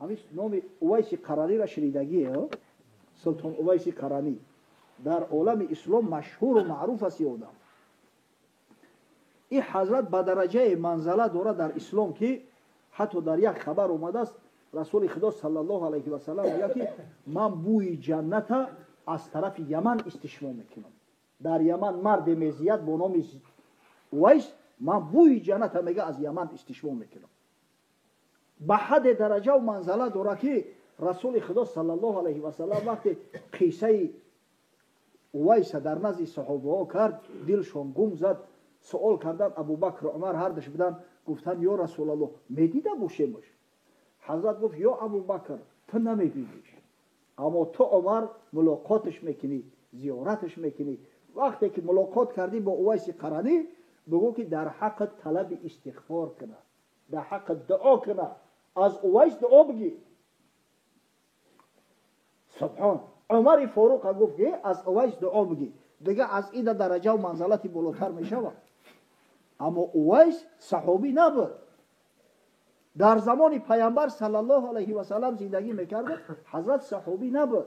Ҳамин номи Увайси Қараниро шунидагие, Султон Увайси Қаранӣ дар олами ислом машҳуру маъруф аст. Одам ин ҳазрат ба дараҷаи манзала дорад дар ислом, ки ҳатто дар як хабар омадааст, Расули Худо саллаллоҳу алайҳи васалам мегӯяд, ки ман бӯи ҷанната аз тарафи Яман истишмо мекунам. Дар Яман марде мезияд бо номи Увайс, ман бӯи ҷанната, мега, аз Яман истишмо мекунам. Ба ҳадде дараҷаву манзала дорад, ки Расули Худо саллаллоҳу алайҳи васалам вақте қиссаи Увайса дар назди саҳобаҳо кард, дилшон гум зад. Суол карданд, Абубакр, Умар ҳардаш буданд, гуфтанд: «Ё Расулаллоҳ, медида бошемаш?» Ҳазрат гуфт: «Ё Абубакр, ту намебиниш, аммо ту, Умар, мулоқоташ мекунӣ, зиёраташ мекунӣ. Вақте ки мулоқот кардӣ бо Увайси Қаранӣ, бигӯ, ки дар ҳаққат талаби истиғфор кунад, дар ҳаққат дуо кунад, аз Увайс дуо бигир». Субҳон! Умари Форуқа гуфт, ки аз Увайс дуо бигир. Дига аз ида дараҷаву манзалати болотар мешавад? Аммо Увайс саҳобӣ набуд, дар замони Паямбар саллаллоҳу алайҳи васалам зиндагӣ мекард, ҳазрат саҳобӣ набуд.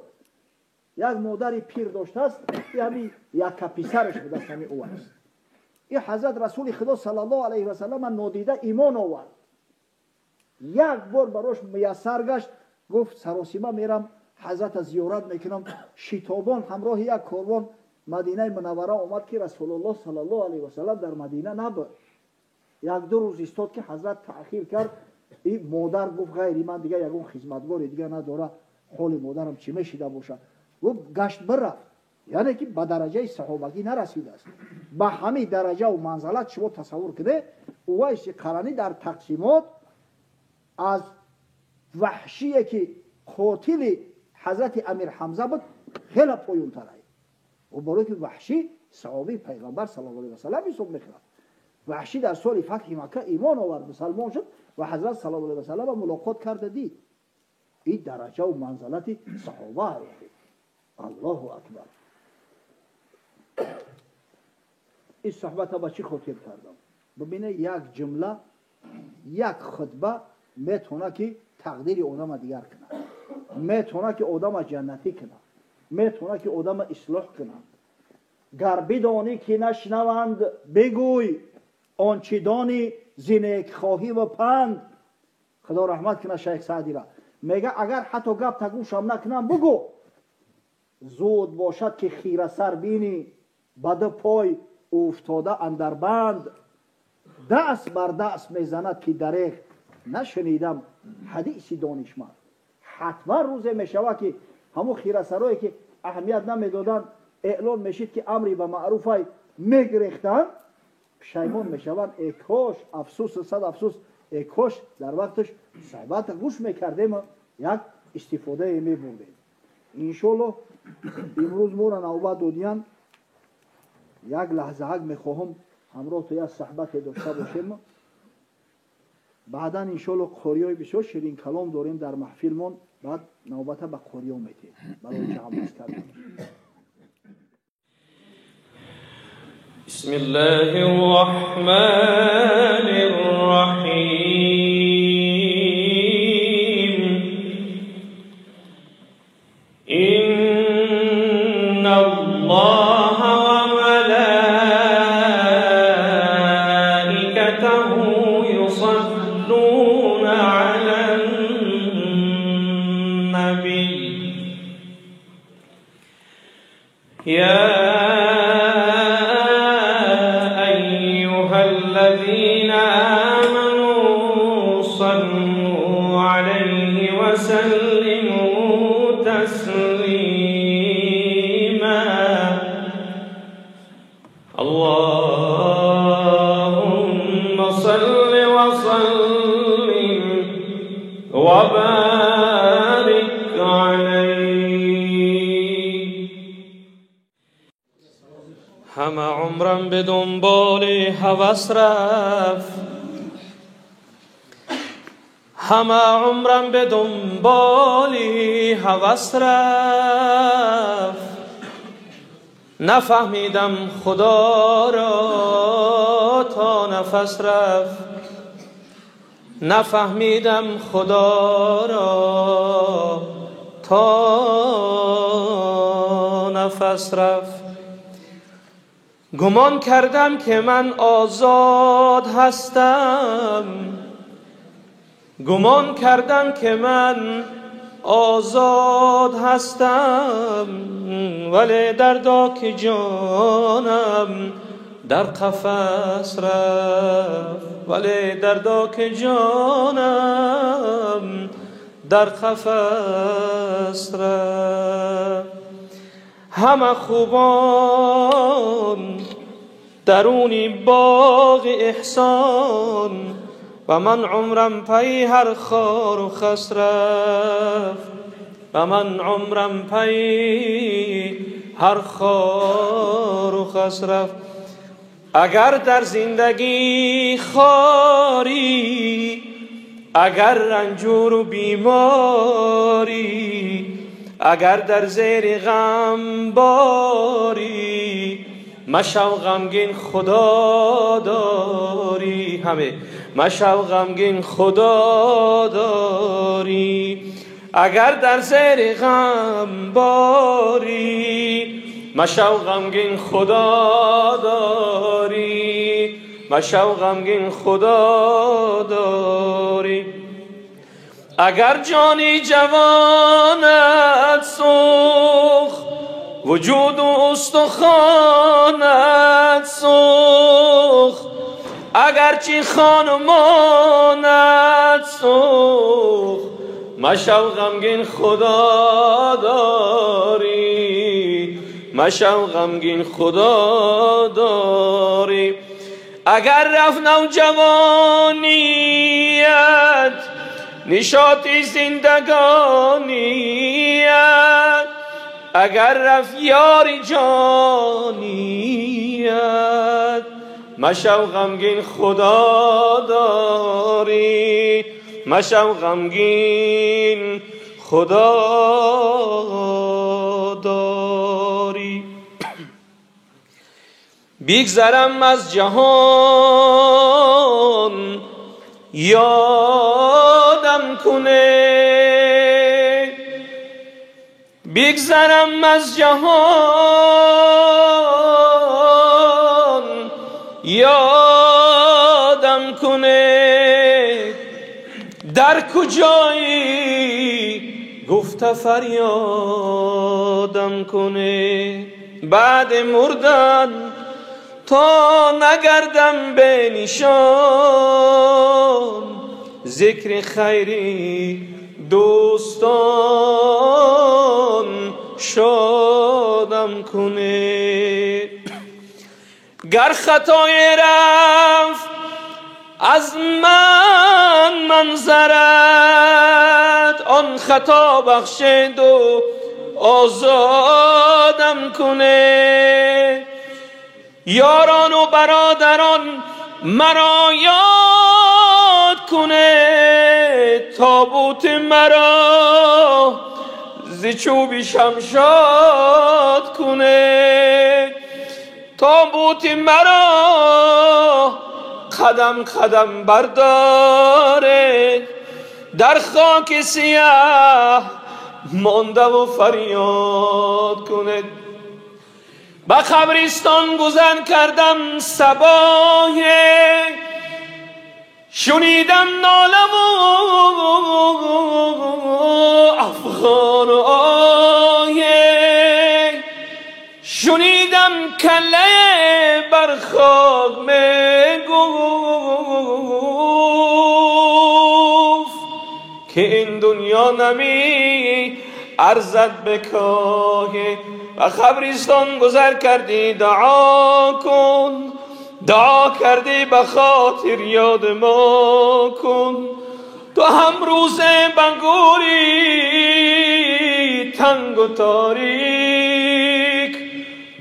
Як модари пир доштааст, ҳами якка писараш будааст, ҳами Увайс. И ҳазрат Расули Худо саллаллоҳу алайҳи васалама нодида имон овард. Як бор барош муяссар гашт, гуфт: «Саросима мерам, ҳазрата зиёрат мекунам». Шитобон ҳамроҳи як корвон Мадинаи Мунаввара омад, ки Расулуллоҳ саллаллоҳу алайҳи васалам дар Мадина набуд. Як-ду рӯз истод, ки ҳазрат таъхир кард. И модар гуфт: «Ғайри ман дига ягон хизматгори дига надора, ҳоли модарам чӣ мешида бошад?» Гуфт, гашт, бирафт. Яъне ки ба дараҷаи саҳобагӣ нарасидааст. Ба ҳамин дараҷаву манзалат шумо тасаввур кунед, Увайси Қаранӣ дар тақсимот аз Ваҳшие, ки қотили ҳазрати Амир Ҳамза буд, хеле поёнтар. Барое ки Ваҳшӣ саҳобии Пайғамбар саллаллоҳу алайҳи васалам ҳисоб мекунад. Ваҳшӣ дар соли фатҳи Макка имон овард, мусалмон шуд ва ҳазрат саллаллоҳу алайҳи васалама мулоқот карда дид. Ин дараҷаву манзалати саҳоба. Аллоҳу акбар! Ин суҳбата ба чӣ хотир кардам? Бибине, як ҷумла, як хутба метавона, ки тақдири одама дигар кунад, метавона, ки одама ҷаннатӣ кунад, метавона, ки одама ислоҳ кунад. Гар бидонӣ, ки нашнаванд, бигӯй он чӣ донӣ зи некхоҳӣ ва панд. Худо раҳмат кунад Шайх Саъдира, мега: «Агар ҳатто гапта гӯшам накунам, бугӯ». Зуд бошад, ки хирасар бинӣ ба ду пой уфтода андар банд. Даст бар даст мезанад, ки дареғ нашунидам ҳадиси донишманд. Ҳатман рӯзе мешавад, ки ҳамун хирасарое, ки аҳамият намедоданд, эълон мешид, ки амри ба маъруфай, мегирехтанд, пушаймон мешаванд: «Э кош, афсӯс, сад афсӯс, э кош дар вақташ суҳбата гӯш мекардем, як истифодае мебурдем». Иншоллоҳ, имрӯз моро навбат додиян, як лаҳзаҳак мехоҳам ҳамроҳ то як суҳбате дошта бошем. Баъдан, иншоллоҳ, қориёи бисёр ширинкалом дорем дар маҳфилмон, баъд навбата ба қориё метиҳем барои ҷамъбаст кардан. بسم الله الرحمن الرحيم. إن الله وملائكته يصلون على النبي يا أيها الذين آمنوا صلوا عليه وسلموا تسليما. اللهم صل وسلم وبارك عليه. همه عمرم به دنبال هوس رفت، همه عمرم به دنبال هوس رفت، نفهمیدم خدا را تا نفس رفت. نفهمیدم خدا را تا نفس رفت. گمان کردم که من آزاد هستم، گمان کردم که من آزاد هستم، ولی دردا که جانم در قفس رفت، ولی دردا که جانم در قفس رفت. همه خوبان درونی باغ احسان، و من عمرم پی هر خار و خس رفت، و من عمرم پی هر خار و خس رفت. اگر در زندگی خاری، اگر رنجور و بیماری، اگر در زیر غم باری، مشو غمگین خدا داری. همه مشو غمگین خدا داری. اگر در زیر غم باری، مشو غمگین خدا داری، مشو غمگین خدا داری. اگر جانی جوانت سوخت، وجود و استخوانت سوخت، اگرچه خانمانت سوخت، مشو غمگین خدا داری، مشو غمگین خدا داری. اگر رفت نوجوانیت، نشاط زندگانیت، اگر رفت یار جانیت، مشو غمگین خدا داری، مشو غمگین خدا داری. بگذرم از جهان یادم کنه، بگذرم از جهان یادم کنه، در کجایی گفته فریادم کنه. بعد مردن تا نگردم به نشان، ذکر خیری دوستان شادم کنه. گر خطای رفت از من منظرت، آن خطا بخشد و آزادم کنه. یاران و برادران مرا یاد کنه، تابوت مرا ز چوب شمشاد کنه، تابوت مرا قدم قدم برداره، در خاک سیاه مانده و فریاد کنه. به قبرستان گذر کردم صباه، شنیدم ناله و افغان و آیه، شنیدم کله بر خاک میگفت که این دنیا نمی ارزد به کاهه. و قبرستان گذر کردی دعا کن، دعا کردی به خاطر یاد ما کن. تو هم روز بنگوری تنگ و تاریک،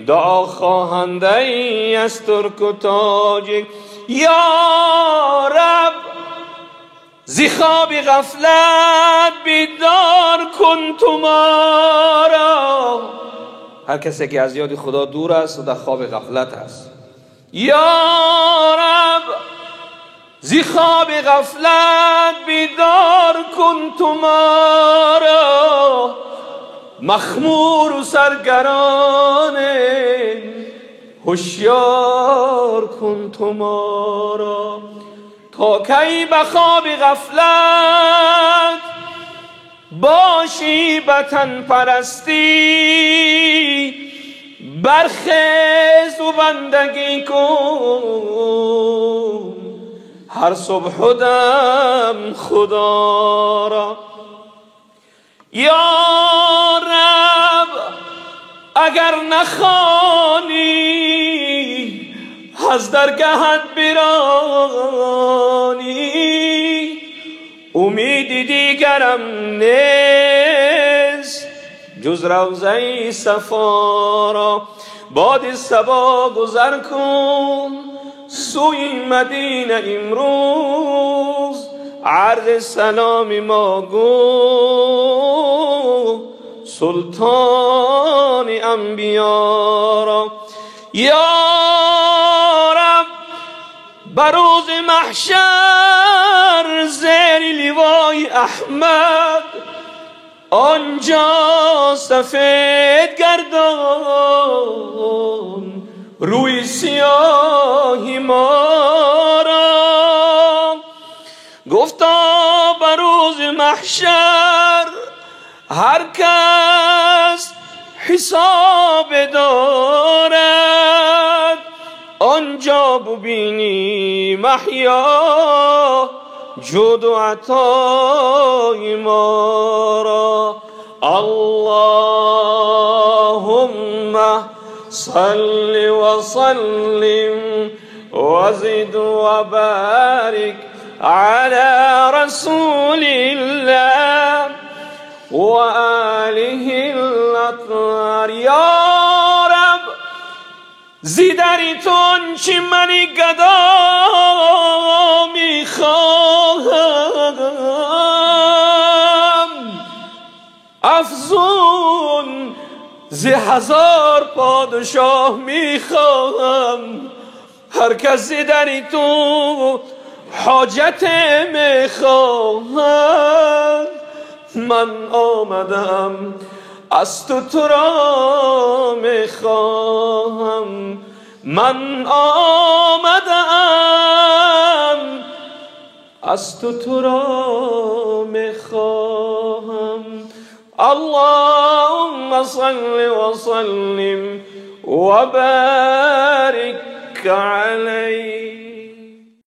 دعا خواهنده ای از ترک و تاجیک. یا رب زی خواب غفلت بیدار کن تو ما را. هر کسی که از یاد خدا دور است و در خواب غفلت است. یا رب زی خواب غفلت بیدار کن تو ما را، مخمور و سرگران هوشیار کن تو ما را. تا کی به خواب غفلت باشی به پرستی، برخیز و بندگی کن هر صبح و دم خدا را. یا رب اگر نخوانی از درگهت برانی، امید دیگرم نیست جز روضه صفا را. باد صبا گذر کن سوی مدینه امروز، عرض سلام ما گو سلطان انبیا را. یا رب بروز محشر زیر لوای احمد، آنجا سفید گردان روی سیاهی ما را. گفتا بروز محشر هر کس حساب دارد، آنجا ببینی محیا جود و عطای ما را. اللهم صل وسلم وزد وبارك على رسول الله وآله الأطهار. یا رب زیدریتون چی منی گدا میخواهم، افزون زی هزار پادشاه میخواهم. هر کس زیدری تو حاجت میخواهد، من آمدم از تو تو را میخواهم. من آمدم از تو تو را میخواهم. اللهم صل وسلم وبارك عليه.